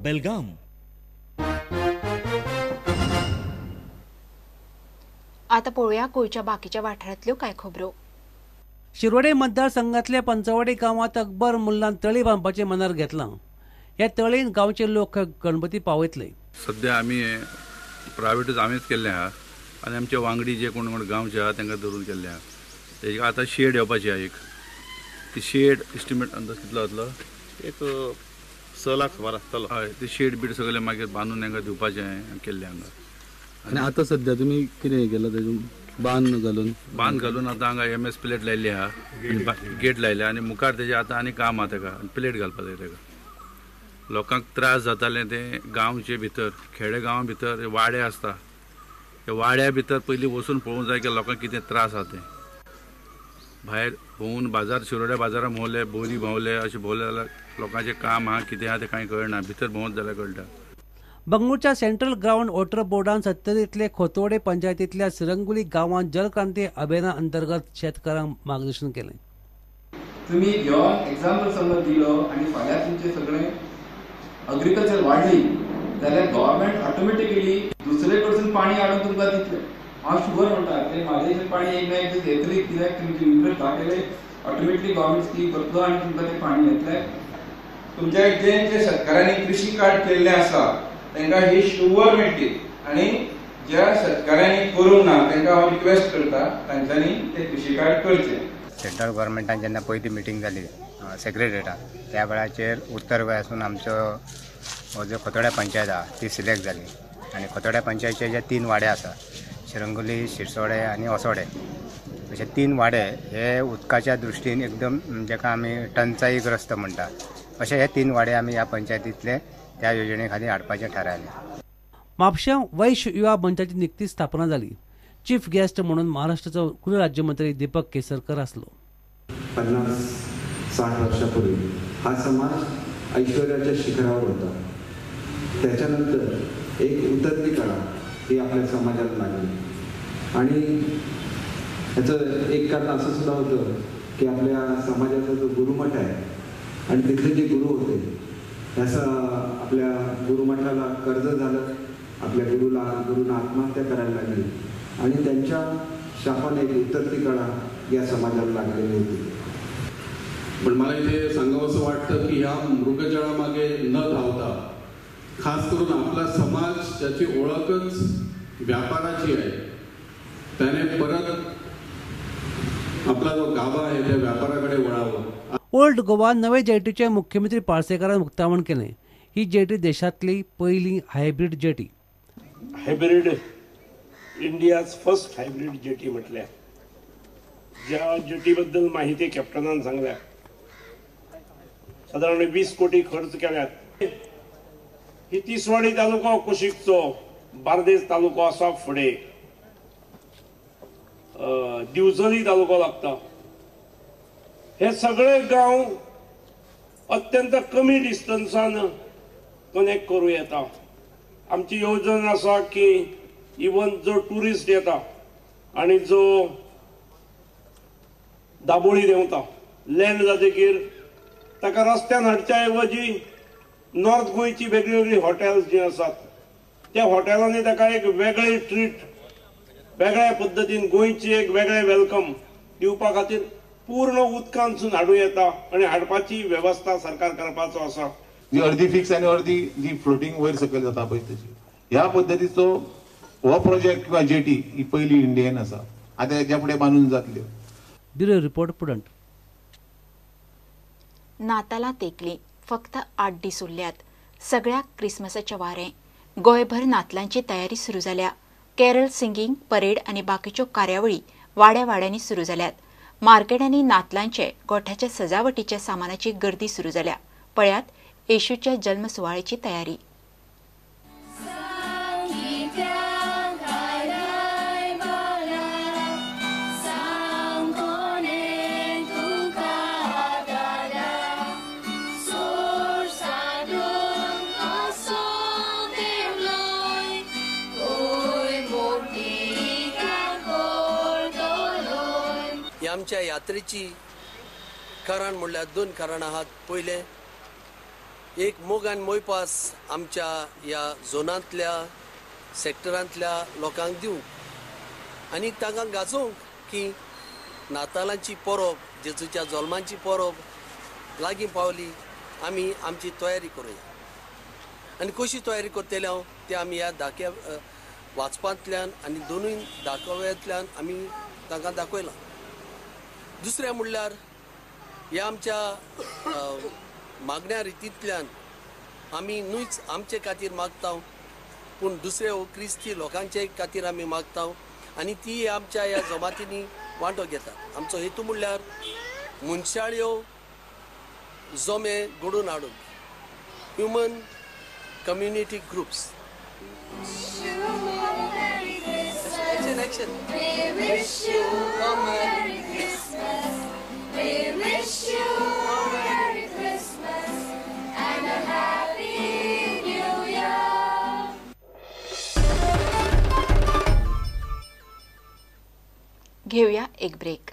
Belgaum. आता पळोवया गोंयच्या बाकीच्या वाठारांतल्यो कांय खबरो. शिरोडे मतदारसंघातल्या पंचवाडी गांवांत अकबर मुल्लान तळी बांदपाचें मनार घेतलां. ह्या तळीन गांवचे लोक गणपती पावयतले. सध्या आमी प्रायवेटच आमीच केल्लें आहा आनी आमचे वांगडी जे कोण कोण गांवचे आहा तांकां धरून केल्लें आहा. तेका आतां शेड येवपाची आहा एक, ती शेड एस्टिमेट अंदाज कितलो जातलो? एक 6 लाख सुमार आसतलो. हय, ते शेड बीड सगळें मागीर बांदून तांकां दिवपाचें केल्लें हांगा. आनी आतां सध्या तुमी कितें केलां तेजून? बांद घालून, बांद घालून आतां हांगा एम एस प्लेट लायल्ली आहा, गेट लायल्या आनी मुखार तेजें आतां आनी काम आहा तेका, प्लेट घालपा जाय तेका. लोकांक त्रास जाताले ते गांवचे भितर, खेडे गांवा भितर वाडे आसता, त्या वाड्या भितर पयलीं वचून पळोवंक जाय की लोकांक कितें त्रास आहा ते. भायर भोंवून बाजार, शिरोड्या बाजारान भोंवले, बोरी भोंवले, अशें भोंवले जाल्यार लोकांचें काम आहा कितें आहा तें कांय कळना, भितर भोंवत जाल्यार कळटा. बंगळुरूच्या सेंट्रल ग्रावंड वॉटर बोर्डान सत्तरींतले खोतोडे पंचायतींतल्या सिरंगुली गांवांत जलक्रांती अभियाना अंतर्गत शेतकारांक मार्गदर्शन केलें. तुमी ह्यो एग्जाम्पल समज दिलो आनी फाल्यां तुमचें सगळें अग्रीकल्चर वाडली जाल्यार गव्हर्मेंट ऑटोमॅटिकली दुसरे कडसून पाणी हाडून तुमकां दितले. हांव शुवर म्हणटा ते म्हाजें पाणी एक ना एक दीस येतलें, कित्याक तुमचे इंट्रस्ट दाखयले ऑटोमॅटिकली गव्हर्मेंट स्कीम करतलो आनी तुमकां तें पाणी येतलें. तुमच्या जे जे शेतकारांनी कृषी कार्ड केल्लें आसा तांकां ही शुवर मेळटली आनी ज्या शेतकारांनी करूंक ना तांकां हांव रिक्वेस्ट करता तांच्यांनी तें कृषी कार्ड करचें. सेंट्रल गव्हर्मेंटान जेन्ना पयली मिटींग जाली सेक्रेटरीटान त्या वेळाचेर उत्तर गोंयासून आमचो हो जो खोतोड्या पंचायत आहा ती सिलेक्ट जाली आनी खोतोड्या पंचायतीचे जे 3 वाडे आसा, शिरंगुली, शिरसोडे आनी ओसोडे, अशे 3 वाडे हे उदकाच्या दृश्टीन एकदम जाका आमी टंचाईग्रस्त म्हणटा अशे हे 3 वाडे आमी ह्या पंचायतींतले त्या योजने खातीर हाडपाचें थारायलें. म्हापश्यां वैश्य युवा मंचाची निकतीच स्थापना जाली. चीफ गेस्ट म्हणून महाराष्ट्राचो गृह राज्यमंत्री दीपक केसरकर आसलो. 50-60 वर्षापूर्वी हा समाज ऐश्वर्याच्या शिखरावर होता. त्याच्यानंतर एक उतरती कळा ही आपल्या समाजाला लागली आणि याचं एक कारण असं सुद्धा होतं की आपल्या समाजाचा जो गुरुमठ आहे आणि तिथले जे गुरु होते त्याचा आपल्या गुरुमठाला कर्ज झालं, आपल्या गुरुना आत्महत्या करायला लागली आणि त्यांच्या शापाने एक उतरती कळा या समाजाला लागलेली होती. पण मला इथे सांगावंसं वाटतं की ह्या मृगजळामागे न धावता खास करून आपला समाज ज्याची ओळखच व्यापाराची आहे त्याने परत आपला जो गाभा आहे त्या व्यापाराकडे वळावं. ओल्ड गोवा नवे जेटीचे मुख्यमंत्री पार्सेकारान उक्तावण केलें. ही जेटी देशांतली पयली hybrid jetty. Hybrid, India's first hybrid jetty म्हटल्या ज्या जेटीबद्दल माहिती कॅप्टनान सांगल्या, साधारण 20 कोटी खर्च केल्यात. ही तिसवाडी तालुको कुशीकचो बार्देस तालुको आसा, फुडें दिवचली तालुको लागता. हे सगळे गांव अत्यंत कमी डिस्टन्सान कनेक्ट करूं येता. आमची येवजण आसा की इवन जो ट्युरिस्ट येता आनी जो दाबोळी देंवता लँड जातकीर ताका रस्त्यान हाडच्या ऐवजी नॉर्थ गोंयची वेगळी वेगळी हॉटेल्स जी आसात त्या हॉटेलांनी ताका एक वेगळी ट्रीट, वेगळ्या पद्दतीन गोंयची एक वेगळें welcome दिवपा खातीर पूर्ण उदकांतसून हाडूं येता आनी हाडपाची वेवस्था सरकार करपाचो आसा. जी अर्दी फिक्स आनी अर्दी जी फ्लोटींग वयर सकयल जाता पळय तशी ह्या पद्दतीचो हो प्रोजेक्ट किंवा जेटी ही पयली इंडियन आसा. आतां हेच्या फुडें बांदून जातल्यो. Bureau report, पुडंट. नातालां तेंकली, फक्त 8 दीस उरल्यात. सगळ्याक क्रिसमसाचें वारें. गोंयभर नातलांची तयारी सुरू जाल्या. कॅरल सिंगींग, परेड आनी बाकीच्यो कार्यावळी वाड्या वाड्यांनी सुरू जाल्यात. मार्केटांनी नातलांचे गोठ्याच्या सजावटीच्या सामानाची गर्दी सुरू जाल्या. पळयात येशूच्या जल्म सुवाळ्याची तयारी. आमच्या यात्रेची कारण म्हणल्यार 2 कारणां आहात. पयलें, एक मोग आनी मोयपास आमच्या ह्या झोनांतल्या सेक्टरांतल्या लोकांक दिवंक आनी तांकां गाजोवंक की नातालांची परब, जेजूच्या जल्माची परब लागीं पावली, आमी आमची तयारी करुया. आनी कशी तयारी करतले हांव ते आमी ह्या दाख्या वाचपांतल्यान आनी दोनूय दाखोव्यांतल्यान आमी तांकां दाखयलां. दुसरें म्हणल्यार ह्या आमच्या मागण्या रितींतल्यान आमी न्हूच आमचे खातीर मागता, पूण दुसरे क्रिस्ती लोकांचे खातीर आमी मागता आनी ती आमच्या ह्या जमातींनी वांटो घेतात. आमचो हेतू म्हणल्यार मनशाळ्यो जमे घडोवन हाडूंक, human community groups. Action, action. We wish you a Merry Christmas. We wish you a Merry Christmas and a Happy New Year. घेऊया एक ब्रेक.